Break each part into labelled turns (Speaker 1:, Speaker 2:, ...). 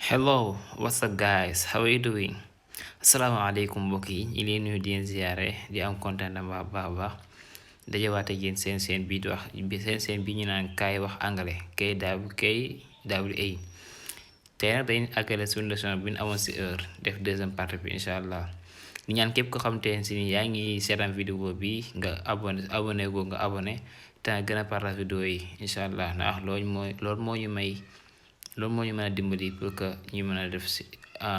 Speaker 1: Hello, what's up guys? How are you doing? Asalaamaaleykum mbokk yi ñu leen nuyu di leen ziare di am contentement baax dajawaate yéen seen bii di wax seen bi ñu naan kaay wax anglais KWA tey nag dañuy àggale suñu leçon bi ñu amoon si heure def deuxième partie bi incha allah ñu ñaan képp ko xam te ne si ni yaa ngi seetaan vidéo bi nga abonné nga abonné te nga gën a partage vidéo yi incha allah ndax loolu moo ñu mën a dimbali pour que ñu mën a def si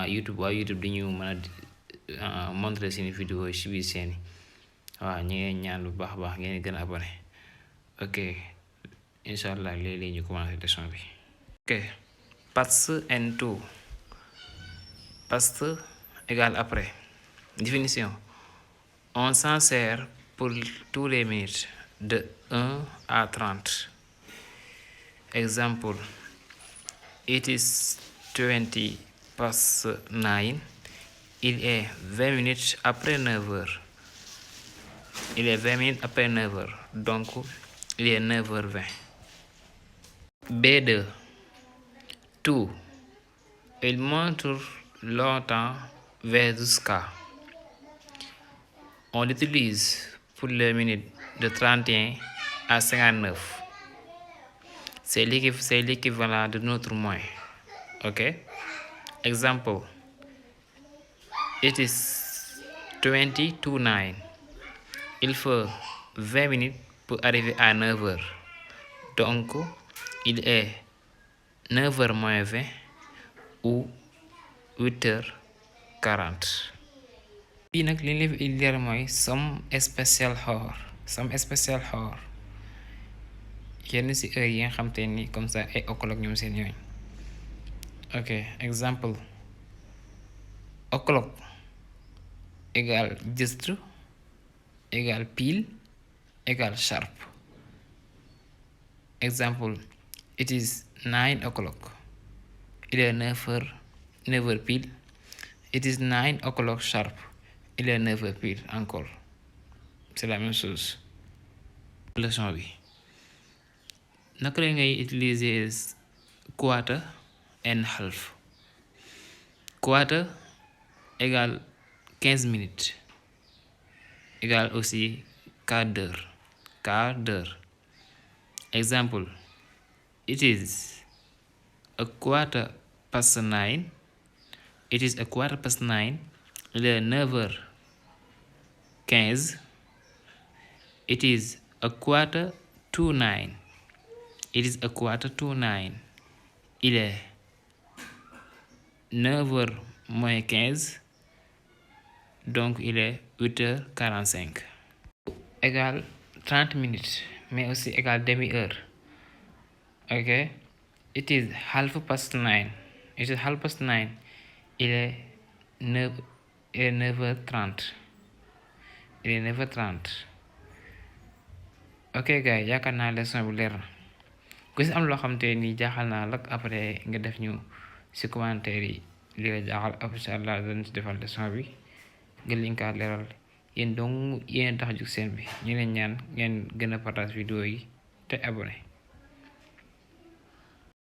Speaker 1: YouTube YouTube di ñu mën a montrer seeni vidéo yi si biir seeni waaw ñu ngi ñaan bu baax ngeen gën a abonné ok incha allah léeg-léeg ñu commencé leçon bi. ok past and to. Past égale après. Définition: on s'en sert pour tous les minutes de 1 à 30. Exemple: it is 20 past 9. Il est 20 minutes après 9 heures. Il est 20 minutes après 9 heures. Donc, il est 9h20. B2. To. Il montre longtemps vers jusqu'à. On l'utilise pour les minutes de 31 à 59. C'est l'équivalent de notre moins. Ok? Exemple: it is 20 to 9. Il faut 20 minutes pour arriver à 9 heures. Donc, il est 9h moins 20 ou 8h40. bii nag li ñu leen leer mooy some special heure yenn ci heure yi nga xam te ni comme ça ay o'clock ñoom seen yooyu. ok exemple: o'clock égale just égale pile égale sharp. Exemple: it is 9 o'clock. Il est 9h pile. It is 9 o'clock sharp. Il est 9h pile encore. C'est la même chose. Leçon bi naka la ngay utiliser quarter and half. Quarter égale 15 minutes égale aussi quart d'heure. Exemple: it is a quarter past 9. It is a quarter past 9. Il est 9h15. It is a quarter to 9. It is a quarter to 9. Il est 9h moins 15. Donc il est 8h45. Égale 30 minutes, mais aussi égale demi-heure. Ok? It is half past 9. It is half past 9. Il est 9h30. Il est 9h30. ok gars yi yaakaar naa leçon bu leer na ku si am loo xam te ni jaaxal naa lak après nga def ñu si commentaire yi li la jaaxal incha allah dañ si defal leçon bi nga linkaat leeral yéen dong yéen tax jug seen bi ñu leen ñaan ngeen gën a partage vidéo yi te abonné.